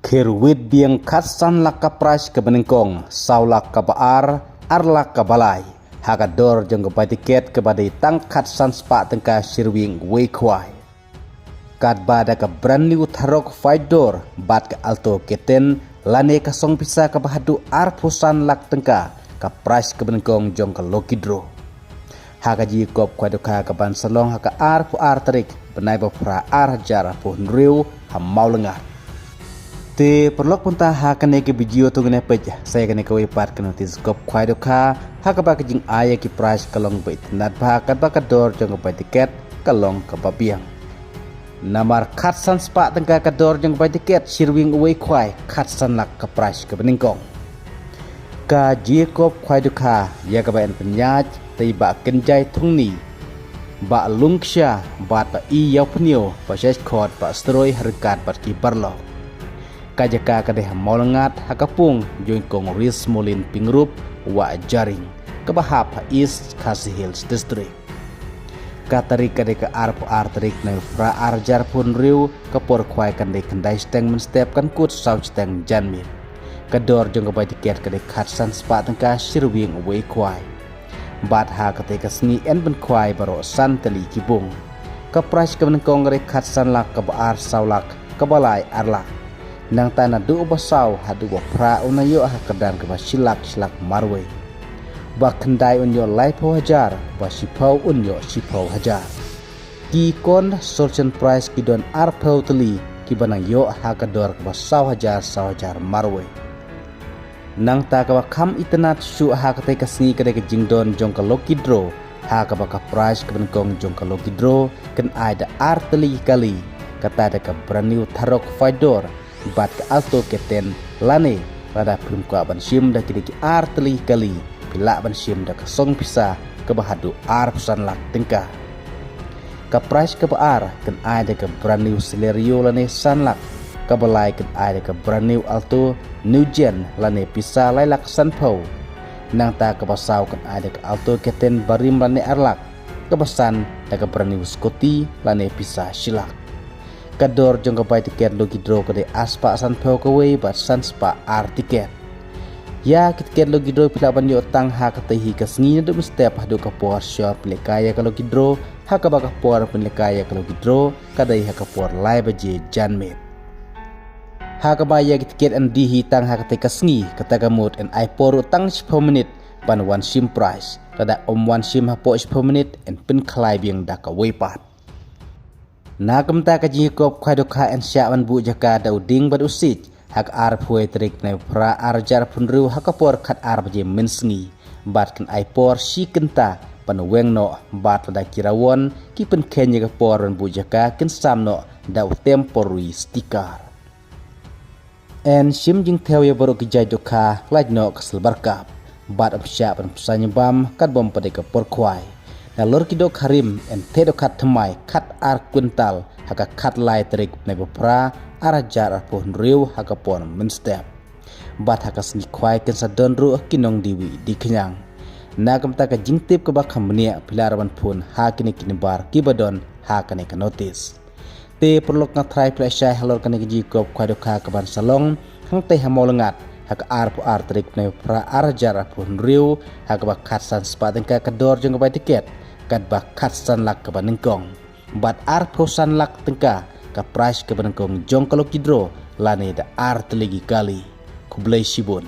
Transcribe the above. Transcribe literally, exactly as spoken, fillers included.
Kyrwit biang khatsan lak ka prize kaba nyngkong, saw lak kaba ar, ar lak kaba lai ha ka dor jong ka bai tiket kaba dei tang khatsan spah tyngka shirwing wei khwai. Katba da ka brand new Tarok Fight Door bad ka Alto K ten lane ka song pisa kaba haduh arphew san lak tyngka ka prize kaba nyngkong jong ka lucky draw. Ha ka jingïakop khwai dohkha kaban sa long ha ka arphew ar tarik bnai ba phra ar hajar arphew hynriew ha Mawlyngkhat. Te paralok, mynta ha kane ka video to ngin ïa peit sa ïa kane kawei pat ka notice kop khwai dohkha ha kaba ka jingai ïa ki prize ka long ba itynnad bha katba ka dor jong ka bai tiket ka long kaba biang. Namar khatsan spah tyngka ka dor jong ka bai tiket shirwing uwei khwai, khatsan lak ka prize kaba nyngkong. Ka jingïakop khwai dohkha ïa kaba yn pynïaid da i Bah Kynjai Thongni, Bah Lungksha bad Bah Ïawphniew, Bah Sheshkhot, Bah Stroi, ha ryngkat bad ki paralok. Ka jaka ka dei ha Mawlyngkhat ha ka pung jong i Kong Rismolin Pyngrope Wahjaring kaba hap ha East Khasi Hills District. Ka tarik ka dei ka arphew ar tarik bnai phra ar hajar arphew hynriew, ka por khwai kan dei khyndai shiteng mynstep kan kut saw shiteng janmiet. Ka dor jong ka bai tiket ka dei khatsan spah tyngka shirwing uwei khwai. Bad ha katei ka sngi yn pynkhwai baroh san tylli ki bung. Ka prize kaba nyngkong ka dei khatsan lak, kaba ar saw lak, kaba lai ar lak. Nangta naduh uba saw haduh uba phra un ïoh ha ka kyrdan kaba shi lak, shi lak marwei. Ba khyndai un ïoh laiphew hajar, ba shiphew un ïoh shiphew hajar. Ki consolation prize ki don arphew tylli kiba nang ïoh ha ka dor kaba saw hajar, saw hajar marwei. Nangta kaba kham itynnad shuh ha katei ka sngi ka dei ka jingdon jong ka lucky draw ha kaba ka prize kaba nyngkong jong ka lucky draw kan ai da ar tylli ki kali, kata da ka brand new Tarok Fight Door bad ka Alto K ten, lane lada phim kwah ban shim da kine ki ar tylli ki kali, phi lah ban shim da ka song pisa kaba haduh arphew san lak tyngka. Ka prize kaba ar kan ai da ka brand new Celerio lane san lak, kaba lai kan ai da ka brand new Alto new gen lane pisa lai lak sanphew. Nangta kaba saw kan ai da ka Alto K ten barim lane ar lak, kaba san da ka brand new Scooty lane pisa shi lak. Ka dor jong ka bai tiket lucky draw ka dei ar spah sanphew kawei bad san spah ar tiket. Ïa ki tiket lucky draw phi lah ban ïoh tang ha katei hi ka sngi naduh mynstep haduh ka por shor pynlehkai ïa ka lucky draw, ha kaba ka por pynlehkai ïa ka lucky draw ka dei ha ka por lai baje janmiet. Ha kaba ïa ki tiket yn die hi tang ha katei ka sngi, kata ka mut yn ai por ruh tang shiphew minit ban wan shim prize. Lada ym wan shim hapoh shiphew minit yn pynkhlaiñ biang da kawei pat. Na ka bynta ka jingïakop khwai dohkha yn shah ban buh jaka da u dieng bad u siej ha ka arphew tarik bnai phra ar hajar arphew hynriew ha ka por khat ar baje mynsngi. Bad kan ai por shi kynta ban weng noh bad lada ki rawon ki pynkheiñ ïa ka por ban buh jaka kin sam noh da u temporary sticker. Yn shim jingthew ïa baroh ki jait dohkha, lait noh ka silver cup. Bad ym shah ban pynsan bam katba ym pat dei ka por khwai. Nalor ki dohkha rim yn theh dohkha thymmai khat ar kwintal ha ka khat lai tarik bnai ba phra ar hajar arphew hynriew ha ka por mynstep. Bad ha ka sngi khwai kin sa don ruh ki nongdie wieh die khñiang. Na ka bynta ka jingtip kaba kham bniah phi lah ruh ban phone ha kine ki nambar kiba don ha kane ka notice. Te paralok, nga tharai phi la shai halor kane ka jingïakop khwai dohkha kaban sa long hangtei ha Mawlyngkhat ha ka arphew ar tarik bnai phra ar hajar arphew hynriew ha kaba khatsan spah tyngka ka dor jong ka bai tiket, katba khatsan lak kaba nyngkong. Bad arphew san lak tyngka ka prize kaba nyngkong jong ka lucky draw lane da ar tylli ki kali. Khublei shibun.